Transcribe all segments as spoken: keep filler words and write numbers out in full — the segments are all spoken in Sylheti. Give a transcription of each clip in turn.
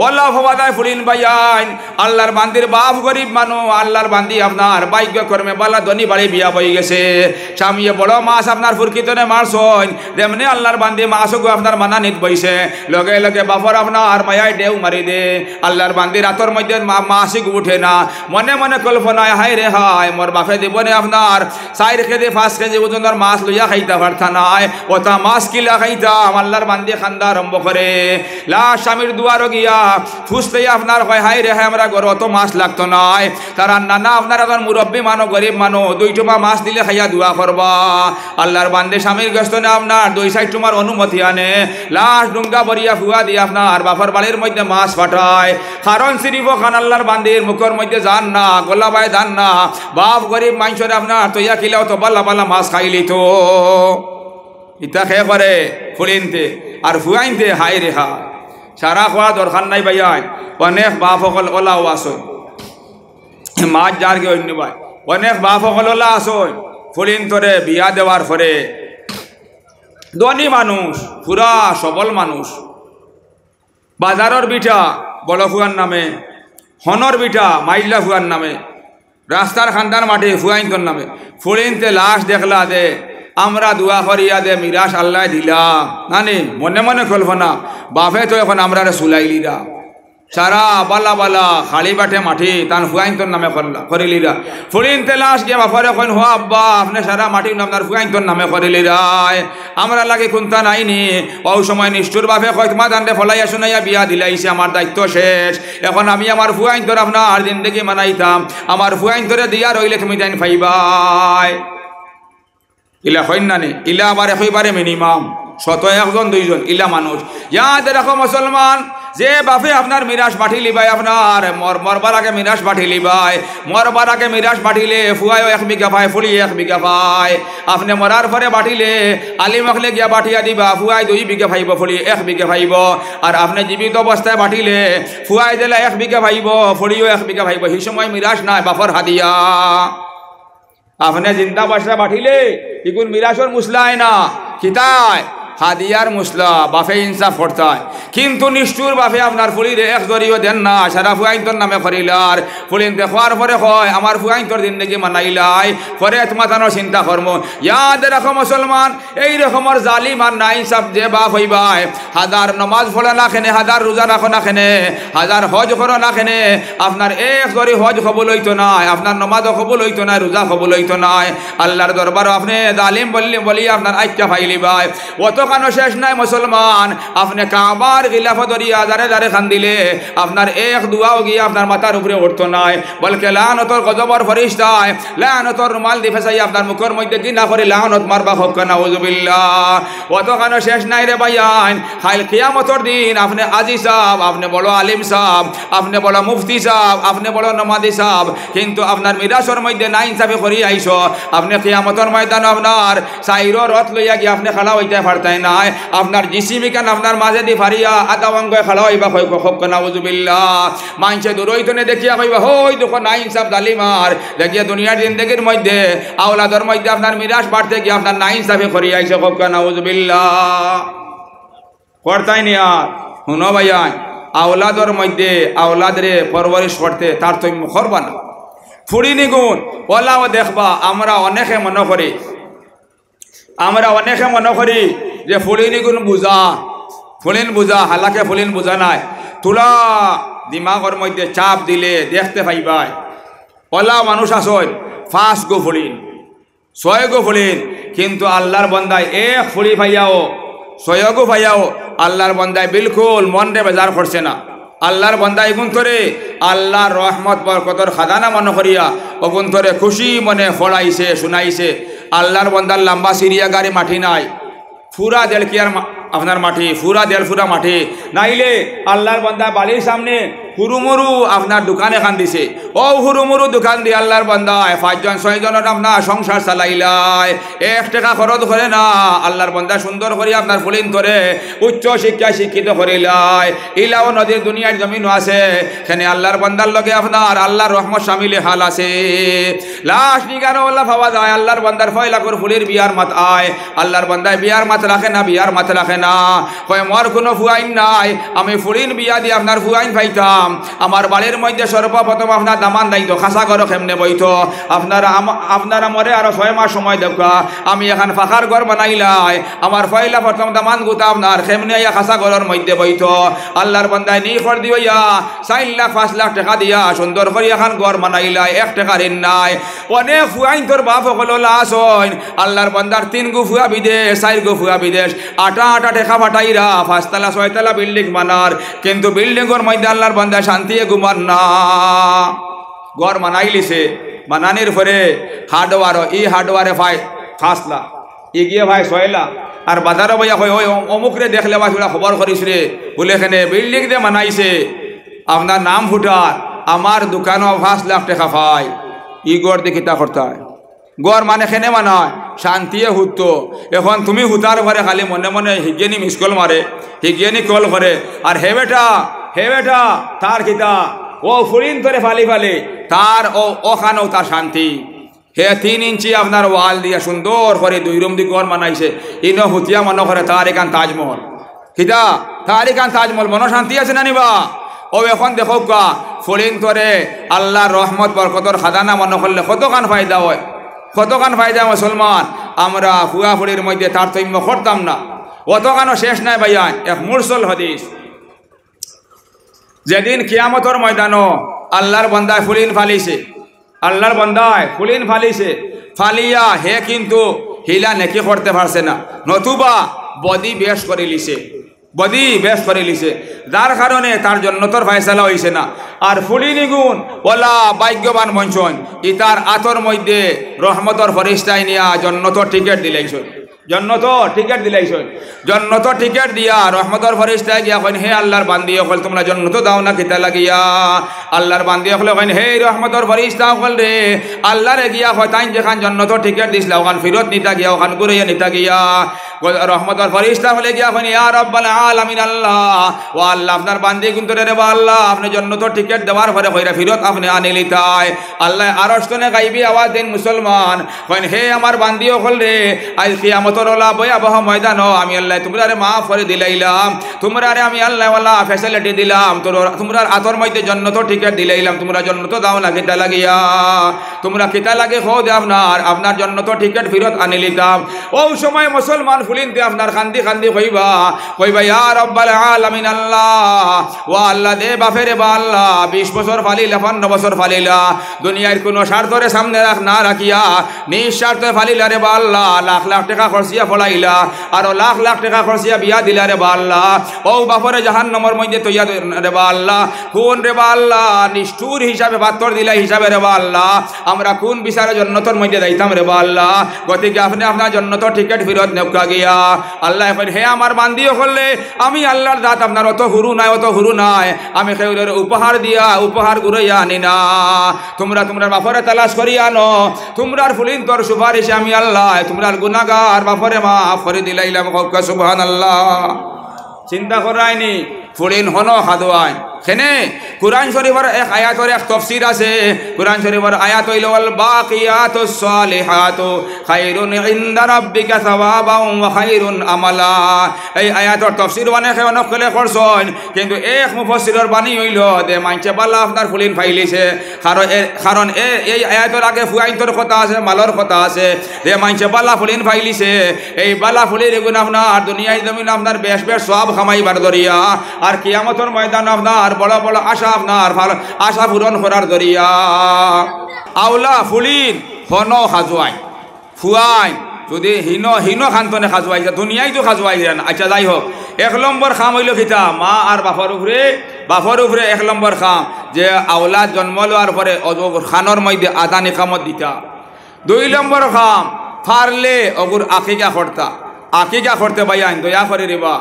অলা হবা যায় ফুড়িন ভাইয়াইন, আল্লার বান্দির বাফ গরিব মানুষ, আল্লার বান্দি আপনার ভাগ্যক্রমে বালা ধনী বাড়ি বিয়া বই গেছে। স্বামীয়ে বড় মাছ আপনার ফুরকিতনে মারছইন, যেমনে আল্লার বান্দি মাছগু আপনার মানানিত বইছে, লগে লগে বাফর আপনার মায়ায় ঢেউ মারি দে। আল্লার বান্দির আতর মধ্যে মা-, মাছগু উঠে না। মনে মনে কল্পনায়, হায় রে হায়, মোর বাফে জীবনে আপনার চাইর কেজি, পাঁচ কেজি ওজনর মাছ লইয়া খাইতা পারতা নায়, অতা মাছ কিলা খাইতাম? আল্লার বান্দি কান্দা আরম্ভ করে। লাশ স্বামীর দুয়ারো গিয়া ফুসতে আপনার কয়, হায় রে হায়, আমরার ঘরো অত মাছ লাগতো নায়। তারার নানা আপনার একজন মুরব্বি মানুষ, গরিব মানুষ, দুই টুমা মাছ দিলে খাইয়া দোয়া করবা। আল্লার বান্দি স্বামীর গেছ থনে আপনার দুই চাইর টুমার অনুমতি আনে, লাশ ডুঙ্গা ভরিয়া ফুয়া দিয়া আপনার বাফর বাড়ির মধ্যে মাছ পাঠায়। কারণ সিরিফ অখান আল্লার বান্দির মুখর মধ্যে যার না, গলা বায় যার না, বাফ গরিব মানষরে আপনার তইয়া কিলাও তো বালা বালা মাছ খাইলিতো। ইতা কে করে? ফুড়িন্তে। আর ফুয়াইন্তে, হায় রে হায়। সারা কওয়া দরকার নাই ভাইয়াইন, অনেক বাফ অকল অলাও আছইন। মাত যার গি অইন্য বায়। অনেক বাফ অকল অলা আছইন, ফুড়িন্তরে বিয়া দেওয়ার পরে ধনী মানুষ, পুরা সবল মানুষ, বাজারর ভিটা বড় ফুয়ার নামে, হনর ভিটা মাইল্লা ফুয়ার নামে, রাস্তার কান্দার মাটি ফুয়াইন্তর নামে। ফুড়িন্তে লাশ দেখলা দে, আমরা দোয়া করিয়া দে মিরাশ আল্লায় দিলা। নানি, মনে মনে কল্পনা, বাফে তো এখন আমরারে চুলাইলিরা। সারা বালা বালা খালি বাটে মাটি তান ফুয়াইন্তর নামে করলা, করিলিরা। ফুড়িন্তে লাশ গিয়া বাফরে কইন, হো আব্বা, আপনে সারা মাটি আপনার ফুয়াইন্তর নামে করিলিরায়। আমরার লাগি কুন্তা নাইনি? অউ সময় নিষ্ঠুর বাফে কয়, তুমা তানরে ফলাইয়া শুনাইয়া বিয়া দিলাইছি, আমার দায়িত্ব শেষ। এখন আমি আমার ফুয়াইন্তর আপনার জিন্দেগি মানাইতাম, আমার ফুয়াইন্তরে দিয়ার অইলে তুমি তাইন পাইবায়। ইলা কইন না নি? ইলা আবার একইবারে minimum, শত একজন দুইজন ইলা মানুষ। ইয়াদ রাখো মুসলমান, যে বাফে আপনার মিরাশ বাটিলিবায়, আপনার মর-, মরবার আগে মিরাশ বাটিলিবায়, মরবার আগে মিরাশ বাটিলে ফুয়ায়ও এক বিঘা পায়, ফুড়িয়ে এক বিঘা পায়। আপনে মরার পরে বাটিলে আলিম অকলে গিয়া বাটিয়া দিবা, ফুয়ায় দুই বিঘা পাইবো, ফুড়িয়ে এক বিঘা পাইবো। আর আপনে জীবিত অবস্থায় বাটিলে ফুয়ায় দিলা এক বিঘা পাইবো, ফুড়িও এক বিঘা পাইবো। হি সময় মিরাশ নায়, বাফর হাদিয়া। আপনে জিন্দা অবস্থায় বাটিলে ইগুন মিরাশর মুসলায় না, কিতায়? হাদিয়ার মুসলা, বাফে ইনসাফ করতায়। কিন্তু নিষ্ঠুর বাফে আপনার ফুড়িরে এক জরিও দেন না, সারা ফুয়াইন্তর নামে করিলার। ফুড়িন্তে কওয়ার পরে কয়, আমার ফুয়াইন্তর জিন্দেগি মানাইলায়, পরে তুমা তানর চিন্তা করমু। ইয়াদ রাখো মুসলমান, এই রকমর জালিম আর নাইনসাফ যে বাফ অইবায়, হাজার নমাজ পড়ো না কেনে, হাজার রোজা রাখো না কেনে, হাজার হজ করো না কেনে, আপনার এক জরি হজ কবুল অইতো নায়, আপনার নমাজও কবুল অইতো নায়, রোজা কবুল অইতো নায়। আল্লার দরবারো আপনে জালিম বলি, বলি আপনার আইক্কা পাইলিবায়। অতখানও শেষ নায় মুসলমান, আপনে কাবার গিলাফো ধরিয়া যারে যারে কান্দিলে, আপনার এক দোয়াও গিয়া আপনার মাথার উপরে উঠতো নায়, বলকে লানতর গজবর ফিরিস্তায় লানতর রুমাল দি ফেছাইয়া আপনার মুখর মধ্যে ঘিনা করি লানত মারবা, কউক্কা নাউজুবিল্লাহ। অতখানও শেষ নায় রে ভাইয়াইন, কাইল কিয়ামতর দিন আপনে আজি সাব, আপনে বড় আলিম সাব, আপনে বড় মুফতি সাব, আপনে বড় নমাজি সাব, কিন্তু আপনার মিরাশর মধ্যে নাইনসাফি করি আইছো, আপনে কিয়ামতর ময়দানো আপনার চাইরো রথ লইয়া গিয়া আপনে খাড়া অইতায় পারতায় নায়, আপনার জিসিম ইখান আপনার মাজেদি ফারিয়া আধা অঙ্গয় খাড়া অইবা, কউক্কা, কউক্কা নাউজুবিল্লাহ। মানষে দূরইতনে দেখিয়া কইবা, হই দেখো নাইনসাফ জালিম আর, দেখিয়া দুনিয়ার জিন্দেগির মধ্যে, আওলাদর মধ্যে আপনার মিরাশ বাটতে গিয়া আপনার নাইনসাফি করি আইছে, কউক্কা নাউজুবিল্লাহ। করতায় নি আর? হুনো ভাইয়াইন, আওলাদর মধ্যে আওলাদরে পরওয়ারিশ করতে তারতম্য করবা না। ফুড়িন ইগুন অলাও দেখবা, আমরা অনেকে মনো করি, আমরা অনেকে মনো করি যে ফুড়িন ইগুন বুঝা, ফুড়িন বুঝা, হালাকে ফুড়িন বুঝা নায়। থুড়া দিমাগর মধ্যে চাপ দিলে দেখতে পাইবায়, অলা মানুষ আছইন, পাঁচ গু ফুড়িন, ছয় গু ফুড়িন, কিন্তু আল্লার বন্দায় এক ফুড়ি পাইয়াও, ছয় গু পাইয়াও আল্লার বন্দায় বিলকুল মনরে বেজার করছে না। আল্লার বন্দা ইগুন্তরে আল্লার রহমত বরকতর খাজানা মনো করিয়া অগুন্তরে খুশি মনে ফড়াইছে, শুনাইছে। আল্লার বন্দার লাম্বা সিরিয়া গাড়ি মাটি নাই, ফুরা দেড় কিয়ার মা-, আপনার মাটি, ফুরা দেড় ফুরা মাটি। নাইলে আল্লার বন্দা বাড়ির সামনে হুরুমুরু আপনার দোকান এখান দিছে। অউ হুরুমুরু দোকান দি আল্লার বান্দায় পাঁচজন ছয়জনর আপনার সংসার চালাইলায়, এক টেকা খরচ করে না। আল্লার বান্দায় সুন্দর করি আপনার ফুলিন্তরে উচ্চ শিক্ষায় শিক্ষিত করিলায়। ইলাও নজির দুনিয়ার জমিনো আছে। কেনে আল্লার বান্দার লগে আপনার আল্লার রহমত শামিলে হাল আছে। লাশ নিগারো অলা পাওয়া যায়, আল্লার বান্দার পয়লাকর ফুলির বিয়ার মাত আয়। আল্লার বান্দায় বিয়ার মাত রাখে না, বিয়ার মাত রাখে না। কয়, "মোর কুনু ফুয়াইন নাই, আমি ফুলিন বিয়া দি আপনার ফুয়াইন পাইতাম। আমার বাড়ির মধ্যে সর্বপ্রথম আপনার দামান দায়িত্ব, খাসা ঘরো কেমনে বইতো? আপনারা আম-, আপনারা মোরে আরো ছয় মাস সময় দেউক্কা, আমি এখান পাকার ঘর বানাইলাই। আমার পয়লা প্রথম দামান গুতা আপনার কেমনে আইয়া খাসা ঘরর মধ্যে বইতো?" আল্লার বান্দায় নি কর দিওয়া, চাইর লাখ পাঁচ লাখ টেকা দিয়া সুন্দর করি এখান ঘর বানাইলাই, এক টেকার ঋণ নাই। অনেক ফুয়াইন্তর বাপ অকল অলা আছইন, আল্লার বান্দার তিন গু ফুয়া বিদেশ, চাইর গু ফুয়া বিদেশ, আটা আটা টেকা ফাটাইরা পাঁচতলা ছয়তলা বিল্ডিং বানার, কিন্তু বিল্ডিংর মধ্যে আল্লার বান্দায় শান্তিয়ে ঘুমার না। ঘর বানাইলিছে, বানানির পরে হার্ডওয়ারও, ই হার্ডওয়ারে পায় পাঁচ লাখ, ইগিয়ে পায় ছয় লাখ, আর বাজারো বইয়া কয়, "ওই অ-, অমুকরে দেখলে বা থুড়া খবর করিস রে, বুলে কেনে বিল্ডিং যে বানাইছে, আপনার নাম ফুটার, আমার দোকানো পাঁচ লাখ টেকা পায়, ই ঘর দি কিতা করতায়?" ঘর মানে কেনে বানায়, শান্তিয়ে হুতো। এখন তুমি হুতার পরে খালি মনে মনে হিগিয়ে নি মিস কল মারে, হিগিয়ে নি কল করে, আর হে বেটা, হে বেটা, তার কিতা, অউ ফুলিন্তরে ফালি ফালি, তার অউ, অখানও তার শান্তি। হে তিন ইঞ্চি আপনার ওয়াল দিয়া সুন্দর করি দুই রুম দি ঘর বানাইছে, ইনো হুতিয়া মনো করে তার এখান তাজমহল। কিতা? তার ইখান তাজমহল, মনো শান্তি আছে না নি বা? অউ এখন দেখউক্কা, ফুলিন্তরে আল্লার রহমত বরকতর খাজানা মনো করলে কতখান ফায়দা অয়, কতখান ফায়দা মুসলমান। আমরা ফুয়া ফুলির মধ্যে তারতম্য করতাম না, অতখানও শেষ নাই ভাইয়াইন। এক মুরসল হাদিস, যেদিন কিয়ামতর ময়দানো আল্লার বান্দায় ফুলিন ফালিছে, আল্লার বান্দায় ফুলিন ফালিছে, ফালিয়া হে কিন্তু হিলা নেকি করতে পারছে না, নতুবা বদি বেশ করিলিছে, বদি বেশ করিলিছে, যার কারণে তার জন্নতর ফয়সালা অইছে না। আর ফুলিন ইগুন অলা ভাগ্যবান মনষইন, ইতার আতর মধ্যে রহমতর ফিরিস্তায় নিয়া জন্নতর টিকেট দিলাইছইন। জন্নতর টিকেট দিলাইছইন। জন্নতর টিকেট দিয়া রহমতর ফিরিস্তায় গিয়া কইন, "হে আল্লার বান্দি অকল, তুমরা জন্নতো যাও না কিতা লাগিয়া?" আল্লার বান্দি অকলে কইন, "হে রহমতর ফিরিস্তা অকল রে, আল্লারে গিয়া কও, তাইন যেখান জন্নতর টিকেট দিছলা, অখান ফিরত নিতা গিয়া, অখান ঘুরাইয়া নিতা গিয়া।" রহমতর ফিরিস্তা অকলে গিয়া কইন, "ইয়া রাব্বাল আলামিন আল্লাহ, ও আল্লাহ, আপনার বান্দি ইগুনতরে রে বা আল্লাহ, আপনে জন্নতর টিকেট দেওয়ার পরে কইরা ফিরত আপনে আনিলিতায়।" আল্লায় আরশ তনে গাইবি আওয়াজ দেইন মুসলমান, কইন, "হে আমার বান্দি অকল রে, আইজ কিয়ামতর অলা ভয়াবহ ময়দানো আমি আল্লায় তুমরারে মাফ করি দিলাইলাম, তুমরারে আমি আল্লায় অলা facility দিলাম, তুমরা-, তুমরার আতর মধ্যে জন্নতর টিকেট দিলাইলাম, তুমরা জন্নতো যাও না কিতা লাগিয়া? তুমরা কিতা লাগি কও দে আপনার, আপনার জন্নতর টিকেট ফিরত আনিলিতাম।" অউ সময় মুসলমান ফুলিন্তে আপনার কান্দি কান্দি কইবা, কইবা, "ইয়া রাব্বাল আলামিন আল্লাহ, ও আল্লাহ, যে বাপে রে বা আল্লাহ, বিশ বছর ফালিলা, পনরো বছর ফালিলা, দুনিয়ার কুনু স্বার্থরে সামনে রাখ-, না রাখিয়া, নিঃস্বার্থে ফালিলা রে বা আল্লাহ, লাখ লাখ টেকা খরচিয়া ফড়াইলা, আরো লাখ লাখ টেকা খরচিয়া বিয়া দিলা রে বা আল্লাহ, অউ বাপরে জাহান্নামর মধ্যে থইয়া রে বা আল্লাহ, কুন রে বা আল্লাহ, নিষ্ঠুর হিসাবে পাত্তর দিলা হিসাবে রে বা আল্লাহ, আমরা কুন বিচারে জন্নতর মধ্যে যাইতাম রে বা আল্লাহ? গতিকে আপনে আপনার জন্নতর টিকেট ফিরত নেউক্কা গিয়া।" আল্লায় কইন, "হে আমার বান্দি অকল রে, আমি আল্লার জাত আপনার অত হুরু নায়, অত হুরু নায়। আমি কেউরে উপহার দিয়া, উপহার ঘুরাইয়া আনি না। তুমরা তুমরার বাপরে তালাশ করি আনো। তুমরার ফুলিন্তর সুপারিশে আমি আল্লায় তুমরার গুনাগার বাপরে মাফ করি দিলাইলাম।" কউক্কা সুবহানাল্লাহ। চিন্তা কররায়নি, ফুলিন হনো খাদুয়াইন। কেনে, কুরআন শরীফর এক আয়াতর এক তফসির আছে। কুরআন শরীফর আয়াত অইলো, "ওয়াল বাকিয়াতুস সালিহাতু খায়রুন ইনদা রাব্বিকা সাওয়াবাও ওয়া খায়রুন আমালা।" এই আয়াতর তফসির অনেকে অনেক কলে করছইন, কিন্তু এক মুফাসসিরর বাণী অইলো যে মানষে বালা আপনার ফুলিন ফাইলিছে, কারণ এ-, কারণ এ-, এই আয়াতর আগে ফুয়াইন্তর কথা আছে, মালর কথা আছে, যে মানষে বালা ফুলিন ফাইলিছে, এই বালা ফুলিন ইগুন আপনার দুনিয়ার জমিন আপনার বেশ বেশ সওয়াব কামাইবার জরিয়া, আর কিয়ামতর ময়দান আপনার বড় বড় আশা আপনার ফাল-, আশা পূরণ করার জরিয়া। আওলা ফুলিন হনো খাজুয়াইন, ফুয়াইন, যদি হিনো, হিনো খান তনে খাজুয়াই যায়, দুনিয়াইত তো খাজুয়াই যায় না। আচ্ছা, যাই হউক, এক নম্বর কাম অইলো কিতা? মা আর বাপর উপরে, বাপর উপরে এক নম্বর কাম যে আওলাদ জন্ম লওয়ার পরে অজু খানর মধ্যে আজান ইকামত দিতা। দুই নম্বর কাম, পারলে অগুর আকিকা করতা। আকিকা করতে ভাইয়াইন, দয়া করি রে বা,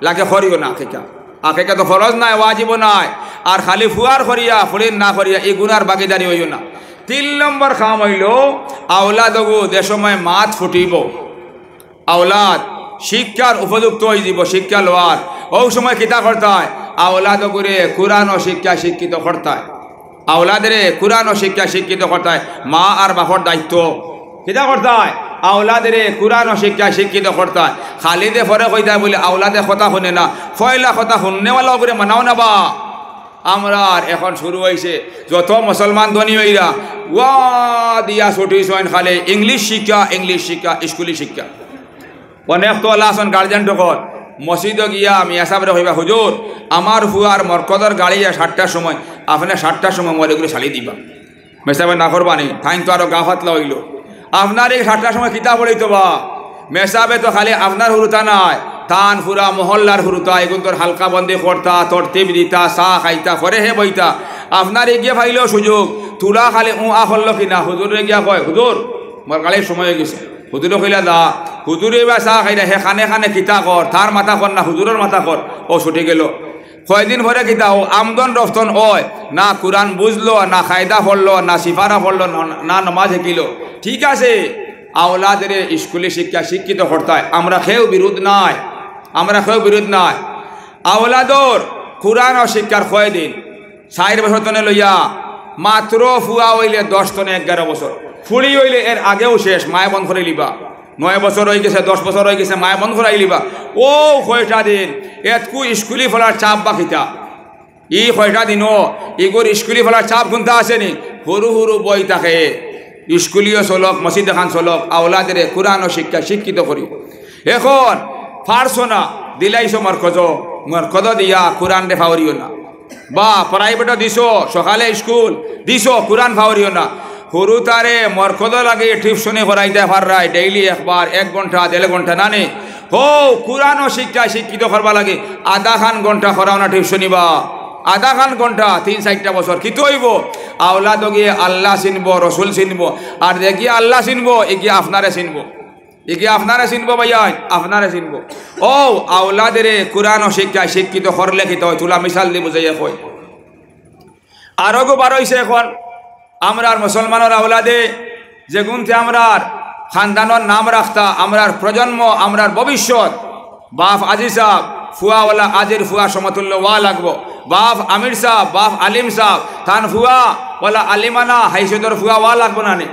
লাগে করিও না আকিকা। আকিকা তো ফরজ নায়, ওয়াজিবও নায়। আর খালি ফুয়ার করিয়া, ফুড়ির না করিয়া, ই গুনার ভাগিদারি অইও না। তিন নম্বর কাম অইলো, আওলাদগু যে সময় মাত ফুটিবো, আওলাদ শিক্ষার উপযুক্ত অইযিবো, শিক্ষা লওয়ার, অউ সময় কিতা করতায়? আওলাদগুরে কুরআনর শিক্ষায় শিক্ষিত করতায়। আওলাদরে কুরআনর শিক্ষায় শিক্ষিত করতায়, মা আর বাপর দায়িত্ব। কিতা করতায়? আওলাদরে কুরআনর শিক্ষায় শিক্ষিত করতায়। খালি যে পরে কইতায় বুলে আওলাদে কথা হুনে না, পয়লা কথা হুননেওয়ালা অগুরে মানাও না বা। আমরার এখন শুরু অইছে, যত মুসলমান ধনী অইরা, ওয়া দিয়া ছুটিছইন খালি ইংলিশ শিক্ষা, ইংলিশ শিক্ষা, স্কুলি শিক্ষা। অনেক তো অলা আছইন গার্জিয়ান তখন, মসজিদো গিয়া মেসাবরে কইবা, "হুজুর, আমার ফুয়ার মরকজর গাড়ি সাতটার সময়, আপনে সাতটার সময় মরে গুলি চালি দিবা।" মেসাবে না করবানি, তাইন তো আরো গা ফাতলা অইলো। আপনার এই সাতটার সময় কিতা পড়াইতো বা? মেসাবে তো খালি আপনার হুরুতা নায়, তান পুরা মহল্লার হুরুতা, এগুন তোর হালকা বন্দি করতা, তরতিব দিতা, চা খাইতা, পরে হে বইতা। আপনার এগিয়ে পাইলেও সুযোগ, তুলা খালি উ আ করলো কিনা, হুজুরে গিয়া কয়, "হুজুর, মোর গাড়ির সময় অইগেছে।" হুজুরে কইলা, "দা।" হুজুরে বা চা খাইরা, হে কানে কানে কিতা কর, তার মাথা কর না হুজুরর মাথা কর, ও ছুটি গেল। কয়দিন পরে কিতা ও আমদন রফতন অয়, না কুরআন বুঝলো, না কায়দা পড়লো, না সিপারা পড়লো, না, না নমাজ হিকিলো। ঠিক আছে, আওলাদরে স্কুলি শিক্ষা শিক্ষিত করতায়, আমরা কেউ বিরোধ নাই, আমরা কেউ বিরোধ নাই। আওলাদর কুরআনর শিক্ষার কয়দিন, চাইর বছর তনে লইয়া, মাত্র ফুয়া অইলে দশ তনে এগারো বছর, ফুড়ি অইলে এর আগেউ শেষ, মায়ে বন্ধ করাইলিবা। নয় বছর অইগেছে, দশ বছর অইগেছে, মায়ে বন্ধ করাইলিবা। অউ কয়টা দিন, এতকু স্কুলি ফলার চাপ বা কিতা? ই কয়টা দিনও ইগুর স্কুলি ফলার চাপ কুন্তা আছেনি? হুরু হুরু বই থাকে, স্কুলিও চলক, মসজিদ এখান চলক, আওলাদরে কুরআনর শিক্ষায় শিক্ষিত করি। এখন পারছো না, দিলাইছো মরকজো, মরকজো দিয়া কুরআনরে ফাওরিও না। বা প্রাইভেটো দিছো, সকালে স্কুল দিছো, কুরআন ফাওরিও না। হুরুতারে মরকজো লাগি টিউশনি করাইতায় পাররায়, ডেইলি একবার এক ঘন্টা, দেড় ঘন্টা নানি। হউ, কুরআনর শিক্ষায় শিক্ষিত করবা লাগি আধা খান ঘন্টা করাও না টিউশনি বা। আধা খান ঘন্টা, তিন চাইরটা বছর, কিতা অইবো? আওলাদো গিয়া আল্লাহ চিনবো, রসুল চিনবো। আর যে গিয়া আল্লাহ চিনবো, এগিয়া আপনারে চিনবো। এগিয়া আপনারে চিনবো ভাইয়াইন, আপনারে চিনবো। অউ, আওলাদরে কুরআনর শিক্ষায় শিক্ষিত করলে কিতা অয়? তুলা মিসাল দি বুঝাইয়া কই। আরোগু বার অইছে এখন আমরার মুসলমানর আওলাদে, যেগুনতে আমরার খানদানর নাম রাখতা, আমরার প্রজন্ম, আমরার ভবিষ্যৎ। বাফ আজি সাব, ফুয়া অলা আজির ফুয়া সমতুল্য অওয়া লাগবো। বাফ আমির সাব, বাফ আলিম সাব, তান ফুয়া অলা আলিমানা হাইসিয়তর ফুয়া অওয়া লাগবো না নি?